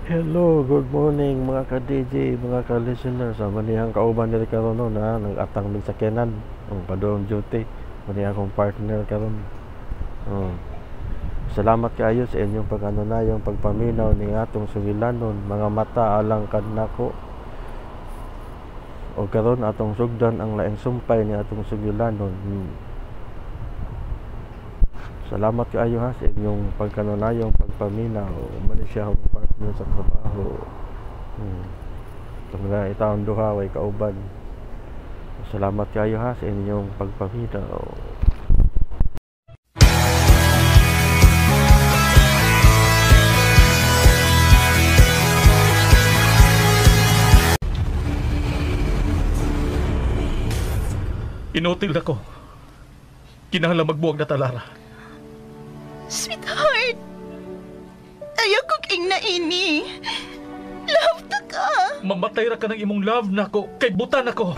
Hello, good morning mga ka-DJ, mga ka-listener. Sa manihang kauban diri karon no, na nag-atang mig sakyanan ang padung duty. Mani akong partner karon. Oh. Salamat kaayo sa inyong pag-ano na yung pagpaminaw ni atong sugilanon, mga mata alang kanako. O karon atong sugdan ang laing sumpay ni atong sugilanon. Salamat kaayo ha sa inyong pagkanunayong pagpaminaw. Mani siya akong partner sa trabaho. Itong na itaon duha way kauban. Salamat kaayo ha sa inyong pagpaminaw. Inutil ako. Kinahanglan magbuwag na talara. Sweetheart, ayaw kong ingna ini. Love ta ka. Mamatay ra ka ng imong love nako kay butan ako.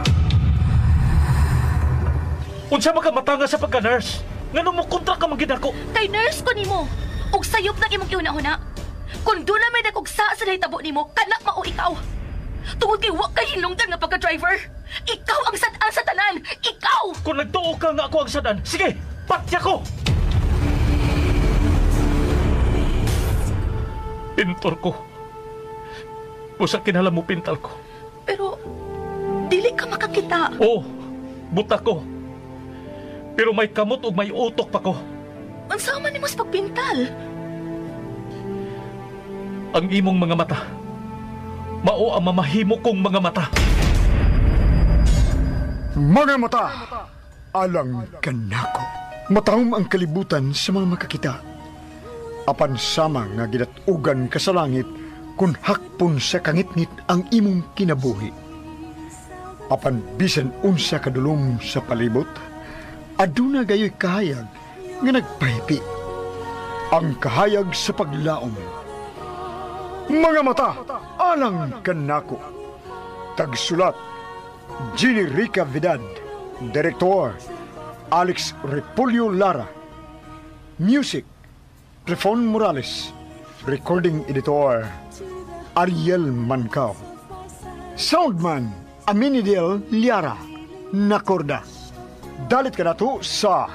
Unsa man ka matanga sa pagka-nurse? Ngano mo kontra ka man gid ako? Kay nurse ko nimo. Ug sayop nang imong gihuna-huna. Kung doon na may nagugsa sa nahitabo nimo, kana mao ikaw. Tungod kay wa kay hinungdan nga pagka-driver. Ikaw ang sad-an sa tanan. Ikaw! Kung nagtuo ka nga ako ang sad-an, sige, patya ko! Pintor ko. Usa kinahanglan mo pintal ko. Pero, dili ka makakita. Oo, buta ko. Pero may kamot ug may utok pa ko. Unsa man nimo sa pagpintal? Ang imong mga mata. Mao ang mamahimo kong mga mata. Mga mata, alang kanako. Matahom ang kalibutan sa mga makakita. Apan sama nga gidatugan ka sa langit kung hakpon sa kangitngit ang imong kinabuhi. Apan bisan unsa kadulom sa palibot, aduna gayoy kahayag nga nagpahipi. Ang kahayag sa paglaom. Mga mata, alang kanako. Tagsulat, Jenny Rica Vidad. Director, Alex Repolyo Lara. Music, Trifon Morales. Recording editor, Ariel Mancao. Soundman, Aminidel Liara. Nakorda. Dalit ka na to sa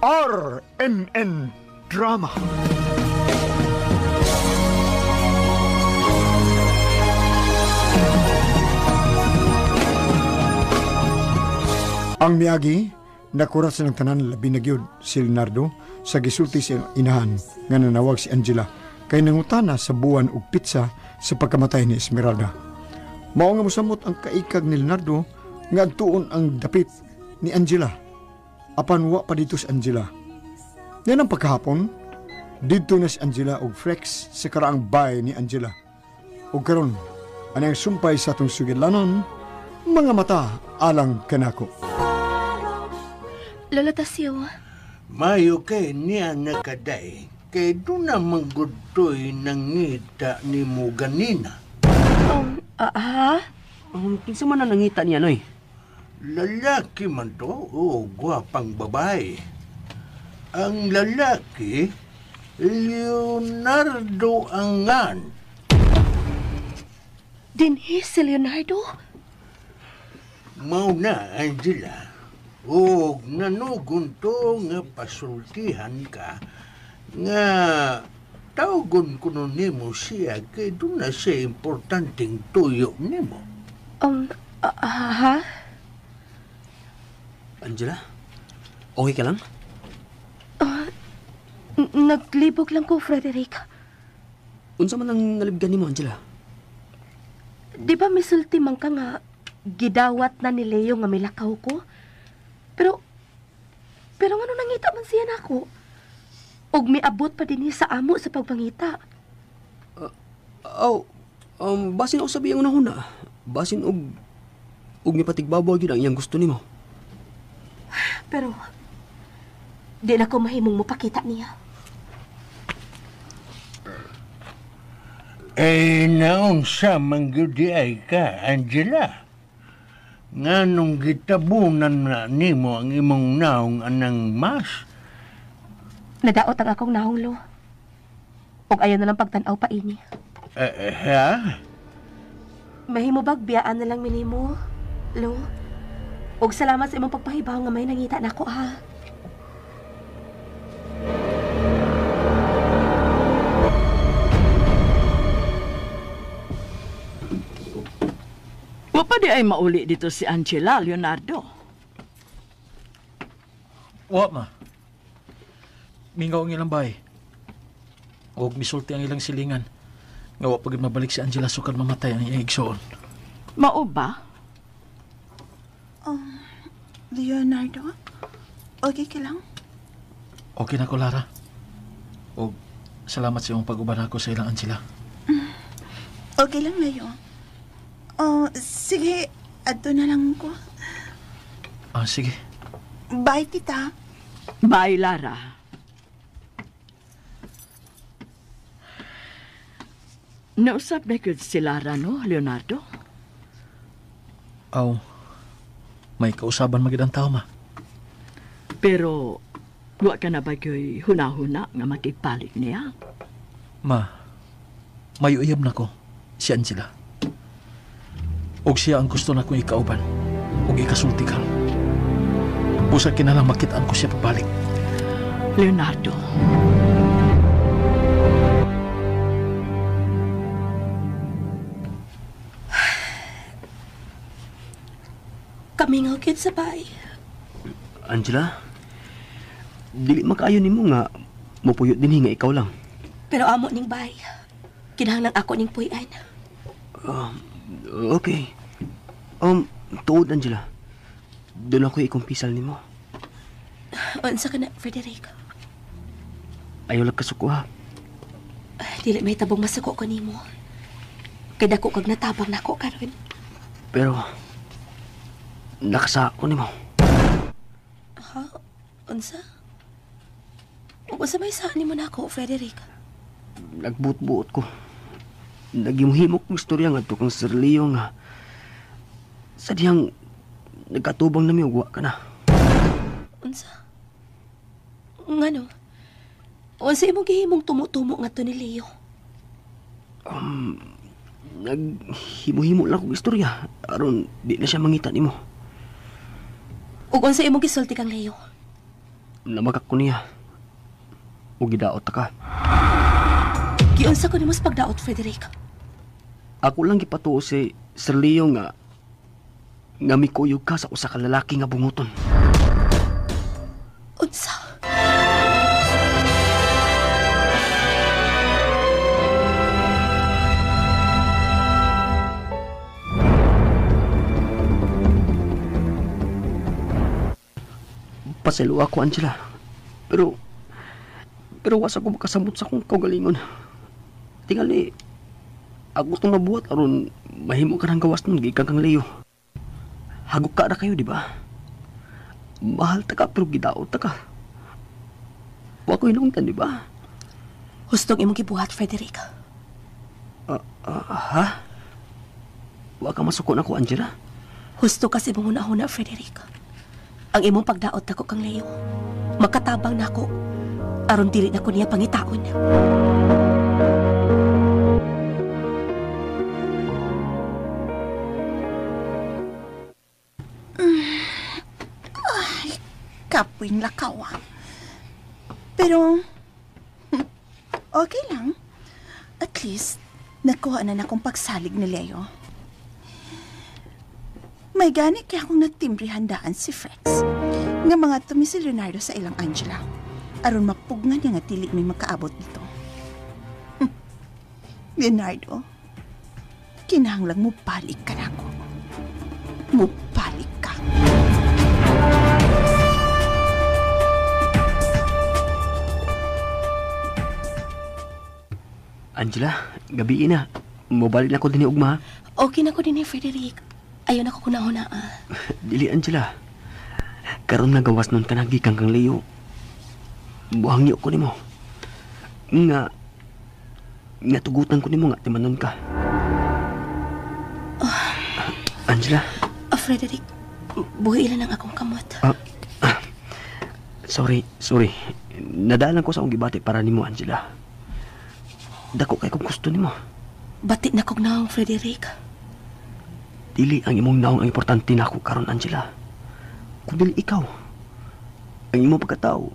RMN Drama. Ang miyagi, nakurat sa ng tanan labi na gyud si Leonardo sa gisulti sa inahan nga nanawag si Angela kay nangutana sa buwan og pizza sa pagkamatay ni Esmeralda. Mao nga mosamot ang kaikag ni Leonardo nga agtuon ang dapit ni Angela. Apan wa pa dito si Angela. Yan ang pagkahapon, didto na si Angela og Frex sa karaang bay ni Angela. Og karon, anang sumpay sa atong sugilanon, mga mata alang kanako. Lolo Tasio. Mayo kay niya nakaday. Kay doon na manggutoy nangita ni mo ganina. Ha? Kinsa man ang nangita niya, Noy? Lalaki man to o gwapang babae. Ang lalaki, Leonardo Angan. Dinhi si Leonardo? Mao na, Angela. Og nanugon to nga pasultihan ka nga tawgon kuno nimo siya kay doon na siya importanteng tuyo nimo. Ha? Angela? Okay ka lang? Naglibog lang ko, Frederick. Unsa man ang nalibgan nimo, Angela? Di ba misulti man ka nga gidawat na ni Leo nga milakaw ko? Pero ngano nangita man siya nako? Og miabot pa dinhi sa amo sa pagpangita. Basin ako sabi ang unahuna. Basin og mipatigbabaw gyud ang iyang gusto nimo. Pero di na ko mahimong mopakita niya. Eh, naunsa man gyud di ay ka, Angela? Nganong gitabunan na nimo ang imong naong anang mas? Nadaot ang akong naong, lo. Og ayaw na lang pagtan-aw pa ini. Ha? Mahimo bag biyaan na lang minimo, Lo. Og salamat sa imong pagpahibaw nga may nangita nako ha. Wa pa di ay mauli dito si Angela, Leonardo. Wa, ma. Mingaw ang ilang bay. Og misulti ang ilang silingan. Nga wa pagid mabalik si Angela sukad mamatay ang iyang igsoon. Mao ba? Leonardo, okay ka lang? Okay na ko, Lara. Og salamat sa iyong pag-uban ako sa ilang Angela. Okay lang, Leo. Oh, sige, adto na lang ko. Ah, sige. Bye, tita. Bye, Lara. Nausap na gyud si Lara, no, Leonardo? Aw, may kausaban magid ang tao, ma. Pero, wa ka na ba gyud huna-huna nga makigpalit niya? Ma, may uyab na ko, si Angela. Og siya ang gusto na kong ikauban, og ikasulti karon. Busa kinalang makitaan ko siya pabalik. Leonardo. Kamingaw gyud sa bay. Angela, dili makaayo nimo nga mupuyot dinhi nga ikaw lang. Pero amo ning bay. Kinahanglan ako ning puy-an. Okay. Tuod Angela. Doon ako ikumpisal nimo. Unsa ka na, Frederick? Ayaw lang kasuko ha. Dili may tabong masuko ko nimo. Kay dako kag natabang nako karon. Pero nakasako nimo. Ha? Unsa? Unsa may saan nimo nako, Frederick? Nagbuot-buot ko. Naghimuhimok kong istorya nga kang Sir Leo nga sa diyang nagkatubang nami ug wa ka na. Unsa? Ngano? Unsa imong gihimong tumo-tumo ngadto ni Leo? Naghimo-himo lang kong istorya aron di na siya mangita nimo. Ug unsa imong gisulti kang Leo? Namagak ko niya. Ug gidaot ta ka. Giunsa ko nimo sa pagdaot, Frederick? Ako lang gipatuo si Sir Leo nga mikuyog ka sa usa ka lalaki nga bunguton. Unsa? Pasaylo ako, Angela. Pero wasa ko makasamot sa akong kaugalingon. Tingali, ako itong nabuhat aron mahimo ka ng gawas nun gikan kang Leo. Hagok ka na kayo, di ba? Mahal ta ka pero gidaot ta ka. Wa ko hinungtan, di ba? Hustong imong gibuhat, Frederick. Ha? Wa ka masuko na ko, Angela? Husto kasi imong huna-huna, Frederick. Ang imong pagdaot nako kang Leo. Makatabang nako aron dili nako niya pangitaon. Ay, kapuin lakaw. Pero okay lang. At least nakuha na nakong pagsalig ni Leo. May gani kaya akong natimbre handaan si Frex. Nga mga tumi si Leonardo sa ilang Angela. Aron mapugnan niya nga dili may makaabot dito. Leonardo, kinahanglang mo balik ka na ako. Mubalik ka. Angela, gabi na. Mubalik na ko din ugma. Okay na ko din Frederick. Ayaw na ko kunahuna ah. Dili, Angela. Karon nga gawas nun ka nagikan kang Leo. Buhangyo ko nimo. Nga tugutan ko nimo nga timanon ka. Angela. Frederick, buhi lang ang akong kamot. Sorry. Nadalan ko sa akong gibati para nimo, Angela. Dako kay kung gusto nimo. Bati na kog naong, Frederick. Dili ang imong naong ang importante nako karon, Angela. Kun dili ikaw. Ang imong pagkatao,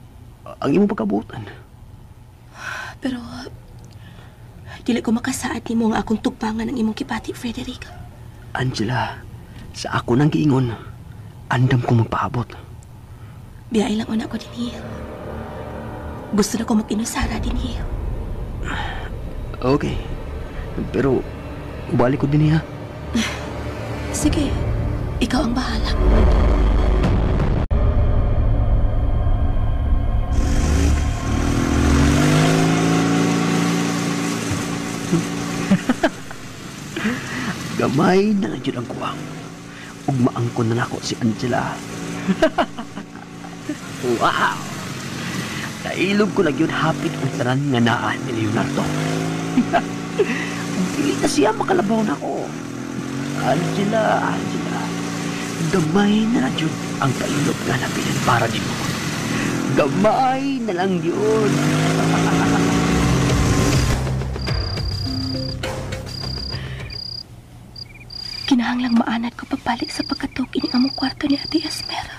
ang imong pagkabuotan. Pero dili ko makasaad nimo nga akong tugpangan ang imong kipati, Frederick. Angela, sa ako nang giingon, andam ko magpaabot. Biyay lang una ko dinhi. Gusto na ko mag-inusara dinhi. Okay. Pero balik ko dinhi ha. Sige, ikaw ang bahala. Gamay na lang yun ang kuwang. Ug maangkon na nako si Angela. Wow! Nailog ko lang yun hapit ang tanan nga naa ni Leonardo. Dili na siya makalabaw na ko. Angela, Angela. Gamay na lang yun ang kailog nga nabilin para nimo. Gamay na lang yun. Kinahanglang maanad ko pagbalik sa pagkatug ini among kwarto ni Ate Esmera.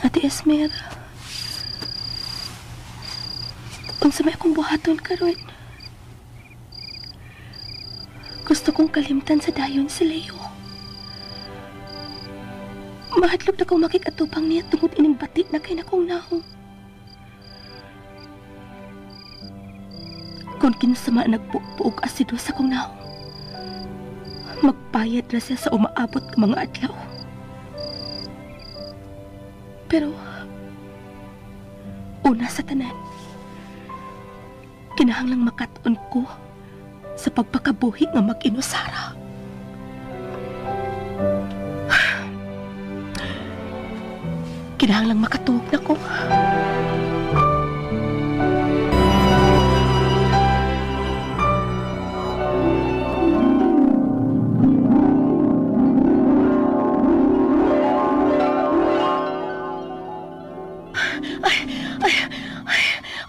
Ate Esmera, unsa may akong buhaton karon? Gusto kong kalimtan sa dayon si Leo. Mahadlok na kong makikatupang niya tungod ining batik na kay nakong naong. Kung kinsama nagbuog asido sa kong naong, magbayad na siya sa umaabot ng mga adlaw. Pero, una sa tanan, kinahanglang makat-on ko sa pagpakabuhi nga mag-inusara. Kinahanglang makatuog na ko.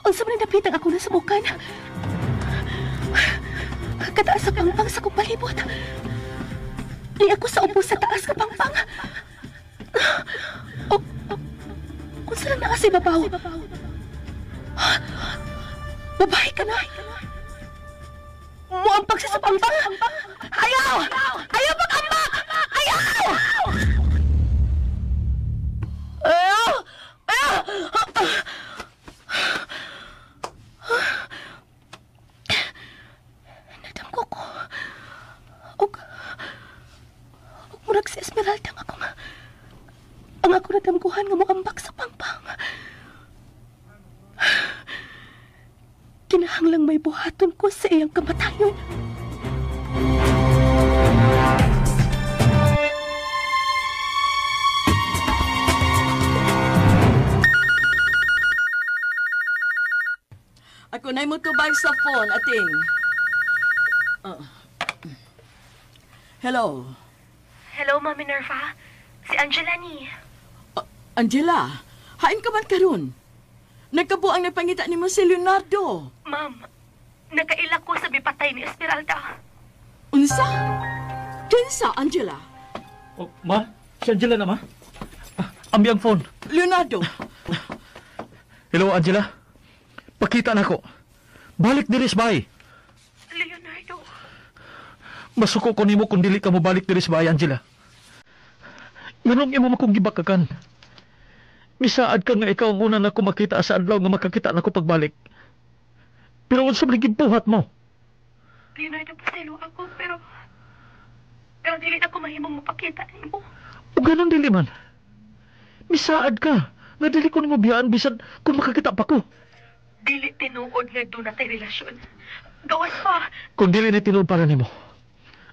Unsa man napitang ako na subukan. Kataas sa pangpang sa kong palibot. Di ako sa upo sa taas ka pangpang. O, unsa lang naa sa ibabaw? Babae ka na. Muampag siya sa pangpang. Ayaw! Ayaw pag-ambak! Ayaw! Ayaw! Ayaw! Nadamko ko. Og murag si Esmeralda ang ako nadamguhan nga moambak sa pangpang. Kinahanglang may buhaton ko sa iyang kamatayon. Ako na'y mutubag sa phone, ating. Hello. Hello, Ma Minerva. Si Angela ni. Angela, hain ka man karon? Nagkabuang nagpangita nimo si Leonardo. Ma'am, nakaila ko sa bipatay ni Esmeralda. Unsa? Kinsa, Angela? Oh, ma, si Angela na, ma. Ambi ang phone. Leonardo. Hello, Angela. Pakita na ko. Balik diri sa bahay. Leonardo. Masuko ko nimo kung dili ka mo balik diri sa bahay, Angela. Nganong imo makong gibakakan? Misaad ka nga ikaw ang una na ko makita sa adlaw nga makakita na ko pagbalik. Pero unsa man gibuhat mo? Leonardo, paselo ako pero dili na ko mahimong mapakita nimo. O ganon dili man. Misaad ka nga dili ko nimo biyaan bisan kung makakita pa ko. Dili tinuod nga doon natay relasyon. Gawas pa. Kung dili na tinuod para nimo,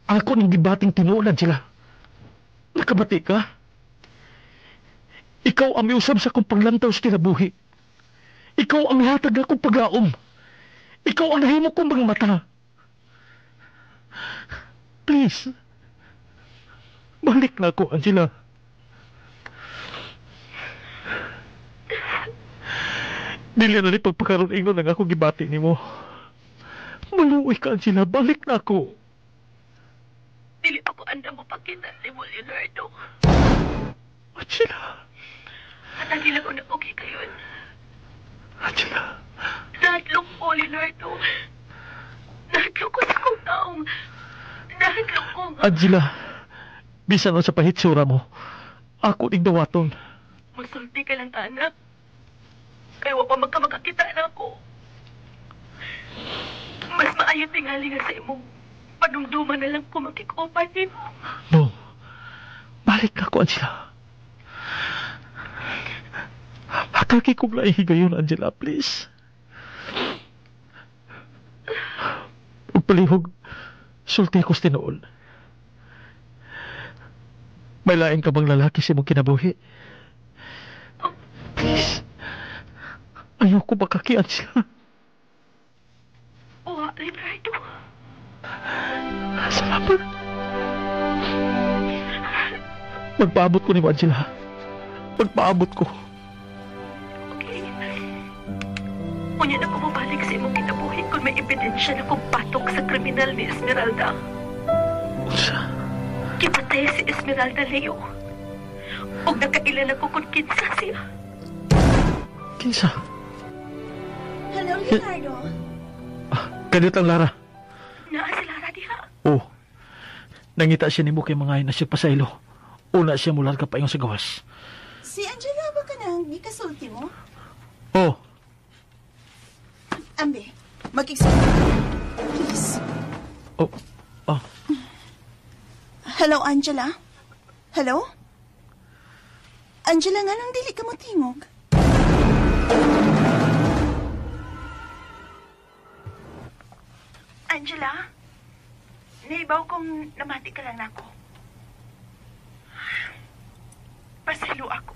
ako ning gibating tinuod sila. Nakabati ka? Ikaw ang miusab sa akong panglantaw sa kinabuhi. Ikaw ang hatag akong paglaom. Ikaw ang nahimo kong mga mata. Please. Balik na ako, Angela. Dili na ni pagpakaroon ingon ang akong gibati nimo. Maluoy ka, Angela. Balik na ako. Dili pa ko andam mo pakita ni mo, Leonardo. Angela. Hatagi lang ko na okay kayon. Angela. Nahadlok ko, Leonardo. Nahadlok ko sa akong taong. Nahadlok ko. Angela, bisan sa pahitsura mo, ako ning dawaton. Magsulti ka lang, anak. Kaya wa pa magkamakakita na ako. Mas maayo tingali nga sa imong padumduman na lang ko makikupan nimo. No. Balik na ako, Angela. Hatagi kong laing higayon, Angela, please. Ug palihog, sulti ko sa tinuol. May lain ka bang lalaki sa imong kinabuhi? Please. Ayoko makaki, Angela. Uwa, Leonardo. Salamat. Magpaabot ko ni Angela. Magpaabot ko. Okay. Unya na ko mabalik sa imong kinabuhi kung may ebidensya na kong patok sa kriminal ni Esmeralda. Unsa? Kipatay si Esmeralda, Leo. Og nakailan ako kung kinsa siya. Kinsa? Hello, Leonardo. Kanit lang, Lara. Naa si Lara diha. Oh. Nangita siya nimo kay mga na siya pasaylo. Una siya mular ka pa ingon sa gawas. Si Angela ba ka nang gikasulti mo? Oh. Ambe, magigsulti ka. Please. Oh. Oh. Hello, Angela? Hello? Angela, nga nang dili ka mo tingog? Angela? Naibaw kong namati ka lang nako. Pasaylo ako.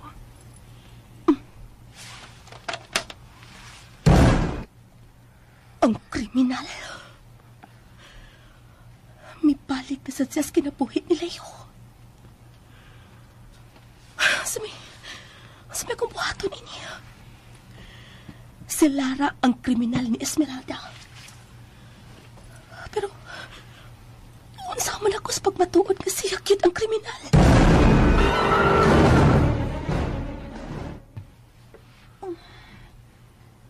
Ang kriminal. May balik na sa siyas kinabuhi ni Leo. Sa may kong buhaton ini. Si Lara ang kriminal ni Esmeralda. Pero, unsa man ako sa pagmatuod nga siya gyud ang kriminal.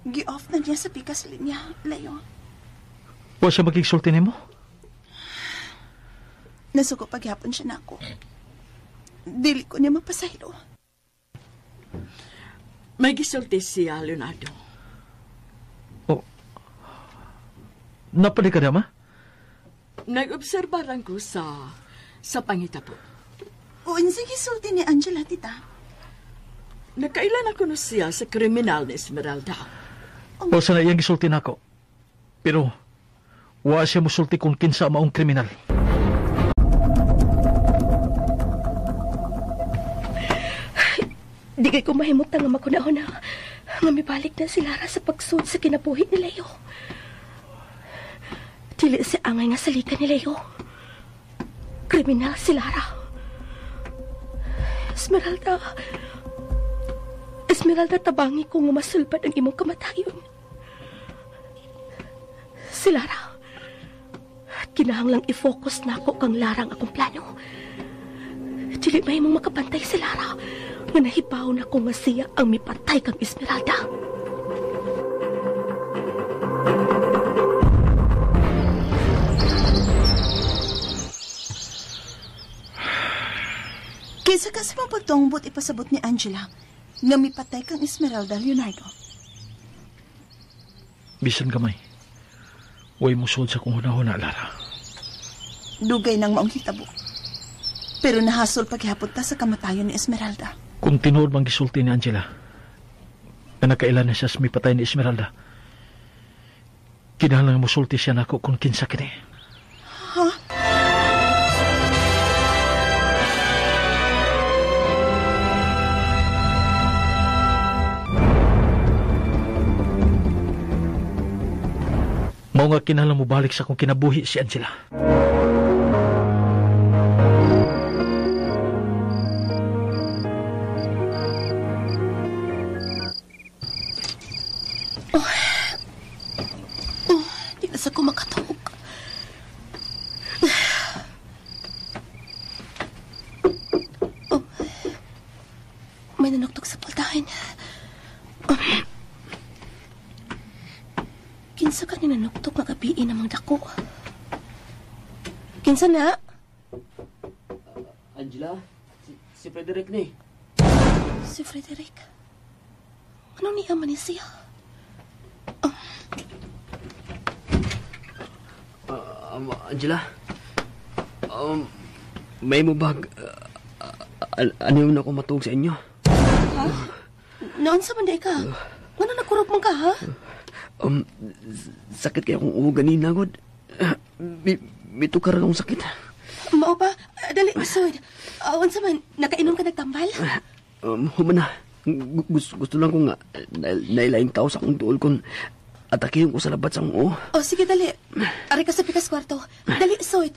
Gi-off na niya sa pikas linya, Leo. Wa siya magigsulti nimo? Nasuko paghapon siya nako. Dili ko niya mapasaylo. May gisulti siya, Leonardo. Oh. Napali ka na, ma? Nag-obserba lang ko sa pangita po. Unsa gisulti ni Angela, tita? Nakailan ako no siya sa kriminal ni Esmeralda. O sana iyang gisulti nako. Pero, wa siya musulti kung kinsa maong kriminal. Di kay ko mahimutang nga maghuna-huna nga mibalik na si Lara sa pagsud sa kinabuhi ni Leo. Dili si angay nga salikan ni Leo. Kriminal si Lara. Esmeralda. Esmeralda, tabangi ko nga masulbad ang imong kamatayon. Si Lara. Kinahanglang i-focus na ako kang Lara ang akong plano. Dili mahimong makabantay si Lara nga nahibaw na ko nga siya ang mipatay kang Esmeralda. Kaysa kasi mapagtongbot ipasabot ni Angela nga mipatay kang Esmeralda, Leonardo. Bisan gamay, way musuod sa kong hunahuna, Lara. Dugay nang maong hitabo. Pero nahasol paghapon ta sa kamatayon ni Esmeralda. Kung tinuod mang gisulti ni Angela na nakailan na siya sa mipatay ni Esmeralda, kinahanglan musulti siya nako kung kinsa kini. Ha? Mao nga kinahanglan mobalik sa akong kinabuhi si Angela. Di na sa ko makatog. Kinsa ka ninanuktok nga gabiin namang dako? Kinsa na? Angela, si Frederick ni. Si Frederick? Ano niya man siya? Angela? May mo bag... ano yung ako matuog sa inyo? Ha? Noon sa manday ka? Ano nakurog man ka, ha? Sakit kaya akong uho ganina, God. Mito ka rin akong sakit. Mao ba? Dali, Sod. Unsa man, nakainom ka nagtambal? Human na. Gusto lang ko nga, nailaing tao sa akong tuol kung atakihin ko sa labat sa akong uho. Oh, sige, dali. Ari ka sa pikas kwarto. Dali, Sod.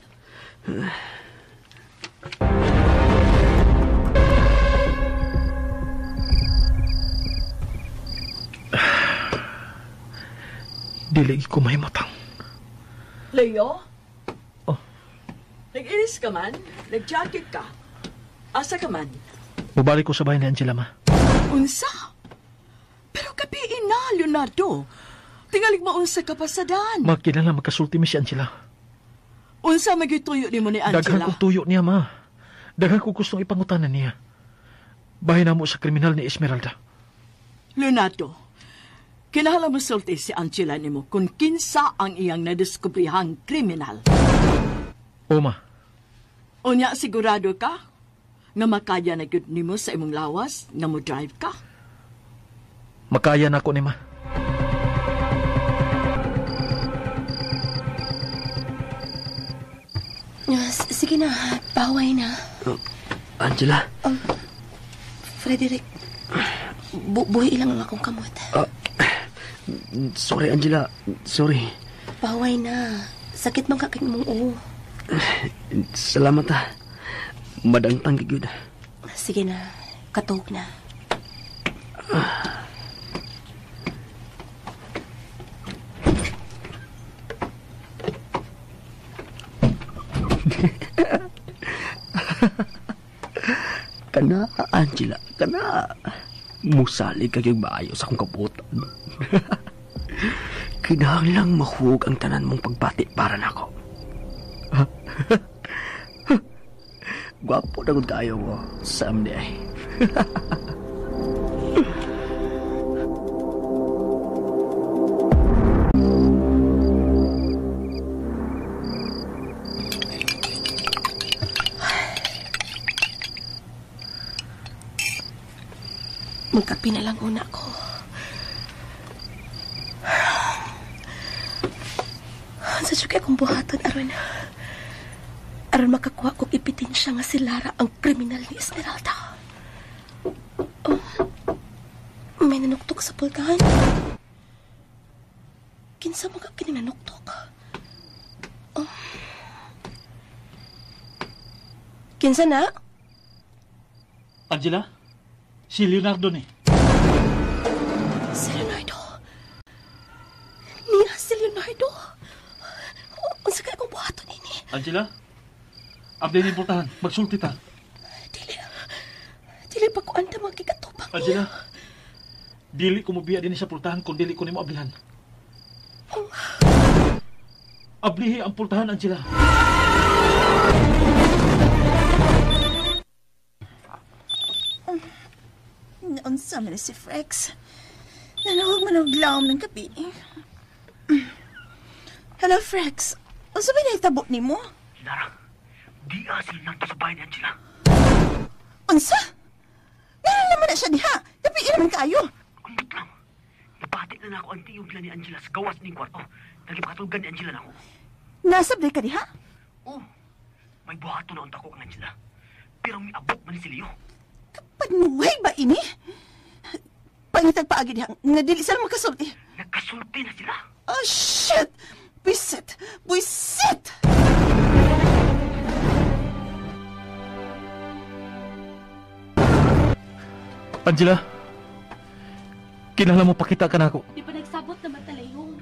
Dili ko mahimutang. Leo? Oh. Nag-iris ka man? Nag-jacket ka? Asa ka man? Mubalik ko sa bahay ni Angela, ma. Unsa? Pero kapiin na, Leonardo. Tingalig mo unsa ka pasadan. Ma, kinala magkasulti mi si Angela. Unsa magituyo ni mo ni Angela? Daghan kong tuyo niya, ma. Daghan kong gustong ipangutanan niya. Bahay na mo sa kriminal ni Esmeralda. Leonardo, kinahanglan mo sulti si Angela nimo kung kinsa ang iyang nadiskubrihang kriminal. O, ma. Unya, sigurado ka nga makaya na gyud nimo sa imong lawas nga mo drive ka? Makaya na ako ni ma. Sige na, baway na. Angela? Frederick, buhi lang ang akong kamot. Sorry, Angela. Sorry. Baway na. Sakit man ka mong ulo. Salamat, ha. Madangtang gigud. Sige na. Katog na. Kana, Angela. Kana. Musalig ka yung maayo sa akong kabutan. Kinahanglang mahuog ang tanan mong pagbati para nako. Gwapo na kung kayo ko. Someday. Magkape na lang una ko. Sa siyang akong buhaton, aron makakuha kong ipitensya nga si Lara ang kriminal ni Esmeralda. Oh, may nanuktok sa pultahan. Kinsa mga kininanuktok? Oh. Kinsa na? Angela? Si Leonardo ni. Si Leonardo? Niya si Leonardo? Unsa kay akong buhaton ini? Angela? Abdi ni pultahan. Magsulti ta. Dili. Dili pa ko anda magkikatupang niya. Angela? Dili ko mobiya din sa pultahan kung dili ko nimo ablihan. Oh. Ablihi ang pultahan, Angela. Naunsa man si Frex. Nanawag man og lawom ng kape. Hello, Frex. Unsa ba nahitabo nimo? Lara, di si Leonardo sa bahay ni Angela. Unsa? Ngayon naman na siya diha. Kapiin naman kayo. Ambot lang. Nabati na ako ang tiyog ni Angela sa gawas ning kwarto. Nagipakatulgan ni Angela nako. Nasabday ka diha? Oh, may buhato na unta ko kang Angela. Pero may abot man si Leo. Panuhay ba ini? Pangitag paagi diha nga dili sila makasulti. Nagkasulti na sila. Oh shit! Buisit! Buisit! Angela, kinahanglan mo pakita ka na ako. Di pa nagsabot na matalayong.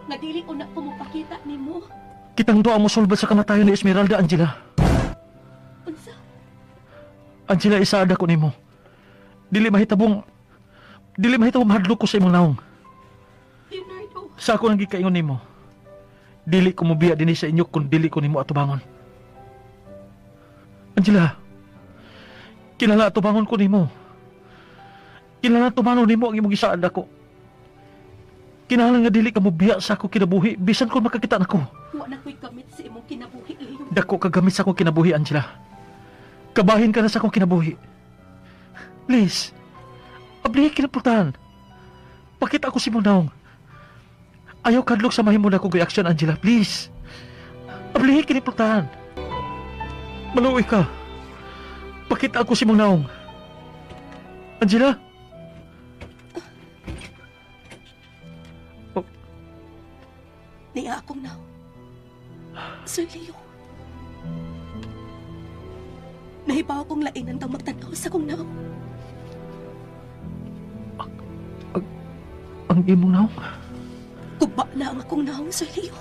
Nga dili ko na pumupakita nimo. Kitang doa mo sulbad sa kamatayon ni Esmeralda, Angela. Unsa? Angela, isaada ko nimo. Dili mahitabong mahadlok ko sa imong naong. Leonardo, Sa ako nang gikaingon nimo, dili ko mobiya dinhi sa inyo kung dili ko nimo atubangon. Angela, kinahanglan atubangon ko nimo. Kinahanglan tumanon nimo ang imong gisaad ako. Kinahanglan nga dili ka mobiya sa ako kinabuhi bisan kung makakita nako. Wa na ko'y gamit sa imong kinabuhi, Leo. Dako ka gamit sa akong kinabuhi, Angela. Kabahin ka na sa akong kinabuhi. Please, ablihi kinapultahan. Pakita ako si mong naong. Ayaw kadlok sa mahimo na akong reaksyon, Angela. Please. Ablihi kinipultahan. Maluoy ka. Pakita ako si mong naong. Angela? Oh. Niya akong naong. Sir Leo. Nahibaw akong lainan kang magtanaw sa akong naong. Ang imong naong? Guba na ang akong naong, Sir Leo.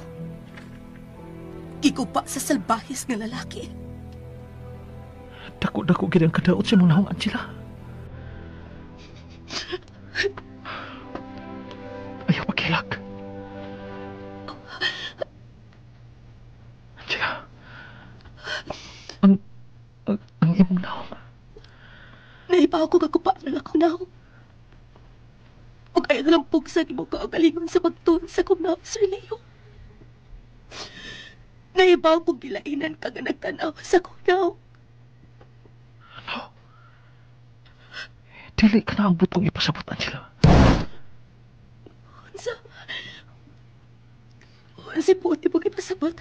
Giguba sa salbahis nga lalaki. Dako-dako gid ang kadaot sa imong naong, Angela. Ayaw pagkilak. Angela. Ang imong naong. Nahibaw ko kaguba na akong naong. Ug ayaw na lang pugsan imong kaugalingon sa pagtuon sa akong naong, Sir Leo. Nahibaw kong gilainan ka nga nagtanaw sa akong naong. Ano? Dili ka na ang butong ipasabot, Angela. Unsa? Unsa buot imong ipasabot?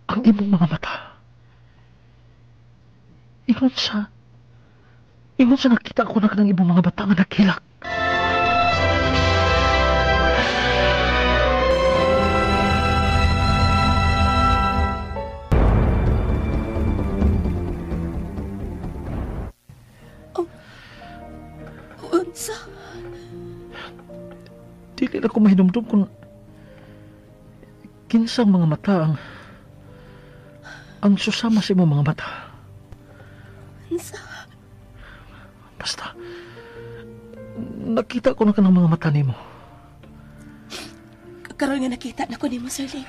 Ang imong mga mata. Ingon sa nakita ko na kanang imong mga bata nga naghilak. Oh, unsa? Dili na ko mahinumdum kung kinsang mga mata ang susama sa imong mga mata. Unsa? Basta, nakita ko na kanang mga mata nimo. Karon nga nakita na ko nimo, Sir Leo.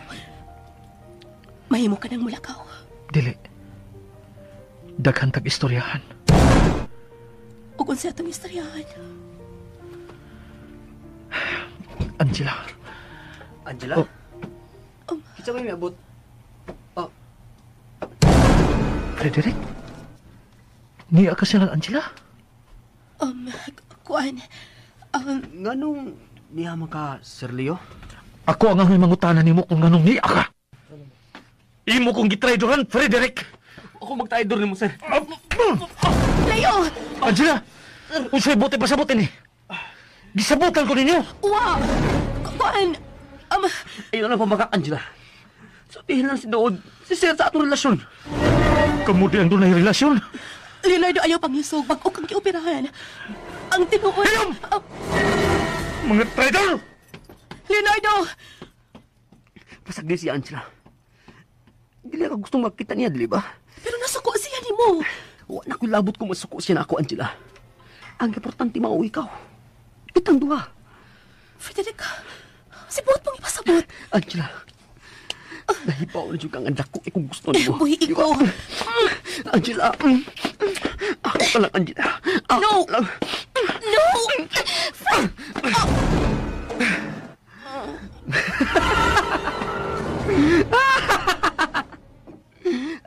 Mahimo ka nang mulakaw. Dili. Daghan tag istoryahan. Ug unsa atong istoryahan? Angela. Angela? Oh. Kinsa may miabot? Oh. Frederick? Niya ka silang Angela? Kuan. Nganong niya man ka, Sir Leo? Ako ang angay mangutana nimo kung nganong niya ka. Imo kong gitraydoran, Frederick. Ako magtraydor nimo, sir. Leo! Angela! Unsay bote pasabotin ni? Gisabutan ko ninyo. Wa! Kuan! Ayaw na pamaka, Angela. Sabihin lang si Dood, si Sir sa atong relasyon. Kamu di ang dunay relasyon. Leonardo, ayaw pangisog. Bag-o kang gioperahan. Ang tinuod... Hilom! Mga traitor! Leonardo! Pasagdi siya, Angela. Dili ka gustong magkita niya, dili ba? Pero nasuko siya ni mo. Wa na ko'y labot kung masuko siya na ako, Angela. Ang importante mao ikaw. Kitang duha. Frederick, si buot mong ipasabot. Angela, nahibaw na dyan kang anak ko kung gusto niyo. Buhi ikaw. Angela, ako ka lang, Angela. Ako No! lang. No!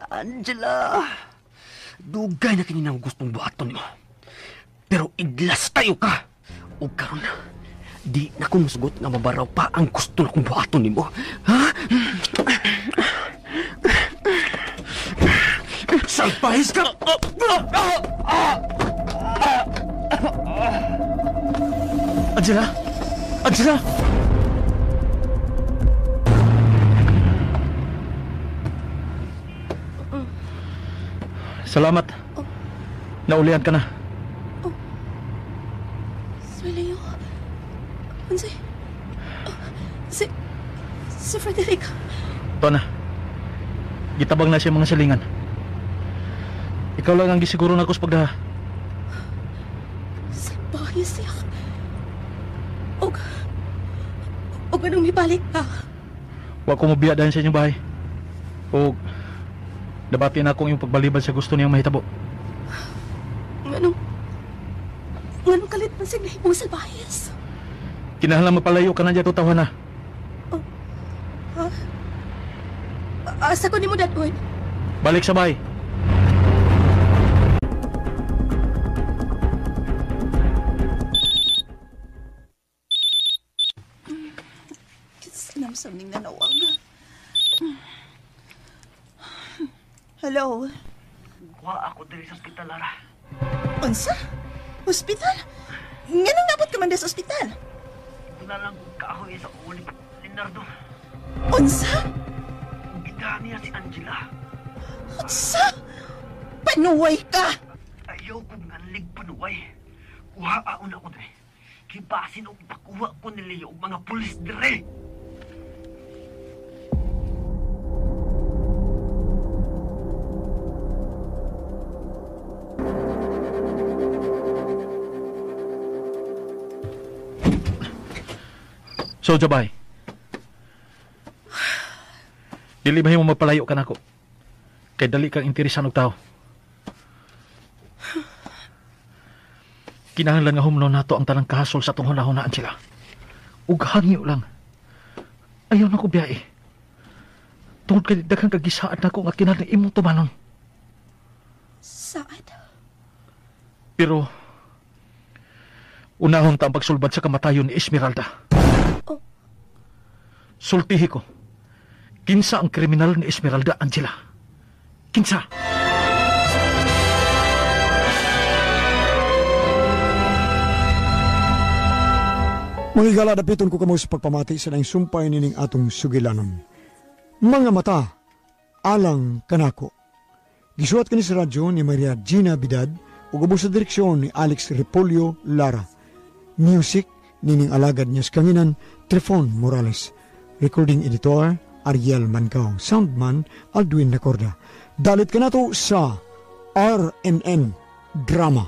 Angela, dugay na kini nang gustong buhaton mo. Pero iglas tayo ka. O karon, di na ko musugot nga mabaraw pa ang gusto na kong buhaton nimo. Ha? Salpahis ka! Angela! Angela! Salamat. Naulian ka na. Sir Leo, unsay? Si Frederick. Ito na. Gitabang na siya mga silingan. Ikaw lang ang gisiguro na ako sa pagdaha. Salbahe siya. Og anong mibalik ka? Wa ko mobiya dayon sa inyong bahay. Og nabati na akong iyong pagbalibad sa gusto niyang mahitabo. Nganong kalit man sig nahimong salbahes? Kinahanglan mapalayo ka na dyan, tawhana. Oh, ha? Asa ko nimo dadon? Balik sa bahay. Sinamsamning nanawag. Hello? Wa ako diri sa ospital, Lara. Unsa? Hospital? Nganong nabot ka man sa ospital? Doon na lang kahoy sa ulit, Leonardo. Unsa? Gidahan niya si Angela. Unsa? Panuway ka! Ayaw kong nganlig panuway. Kuha aon ako dre. Kibasin og pakuha ko ni Leo og mga pulis dre. So, Jabay. Dili mahimo magpalayo ka nako. Kay dali kang interesan og tao. Kinahanglan nga humno nato ang tanang kahasol sa atong hunahunaan sila. Ug hangyo lang. Ayaw na ko biyahe. Tungod kay daghang kagisaad nako nga kinahanglan imong tumanon. Saad? Pero unahon ta ang pagsulbad sa kamatayon ni Esmeralda. Oh. Sultihi ko. Kinsa ang kriminal ni Esmeralda, Angela? Kinsa? Mga higala, dapiton ko kamo sa pagpamati sa laing sumpay nining atong sugilanon. Mga mata, alang kanako. Gisuwat kani sa radyo ni Maria Gina Bidad ug ubos sa direksyon ni Alex Repolyo Lara. Music nining alagad niya sa kanginan Trifon Morales. Recording editor Ariel Mancao. Soundman Aldwin Nacorda. Dalit kanato sa RNN Drama.